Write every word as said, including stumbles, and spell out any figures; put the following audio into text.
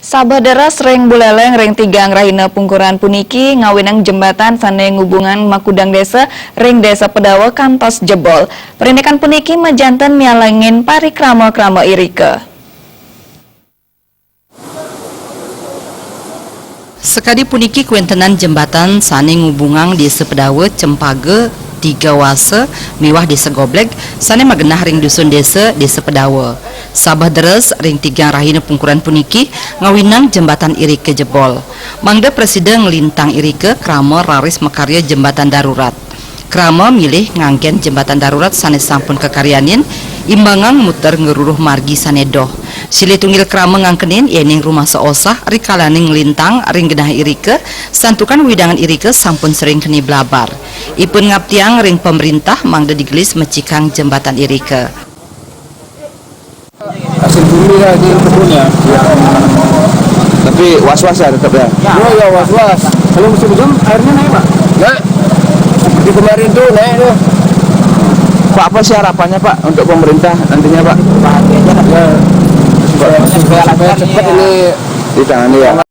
Sabeh deres ring Buleleng ring tigang rahina pungkuran puniki ngawinang jembatan sane ngubungang makudang desa ring Desa Pedawa kantos jebol. Parindikan puniki majanten mialengin parikrama-krama irika. Sakadi puniki kawentenan jembatan sane ngubungang Desa Pedawa Cempaga Tiga Wasa miwah Desa Gobleg sane magenah ring dusun desa Desa Pedawa. Sabeh deres ring tigang rahina pungkuran puniki ngawinang jembatan irika jebol. Mangda prasida nglintang irika krama raris makarya jembatan darurat. Krama milih nganggen jembatan darurat sane sampun kakaryanin, imbangang muter ngruruh margi sane doh. Silih tunggil krama ngangkenin yening rumasa osah rikalane nglintang ring genah irika, santukan wewidangan irika sampun sering keni blabar. Ipun ngaptiang ring pamrintah mangda digelis mecikang jembatan irika. Hasil bumi ya di kebunnya. Tapi was-was ya tetap ya. Oh ya, was-was. Kalau musim hujan airnya naik, Pak? Naik. Seperti kemarin tuh naik tuh. Pak, apa sih harapannya, Pak, untuk pemerintah nantinya, Pak? Ya, supaya, supaya cepat ini ditangani ya.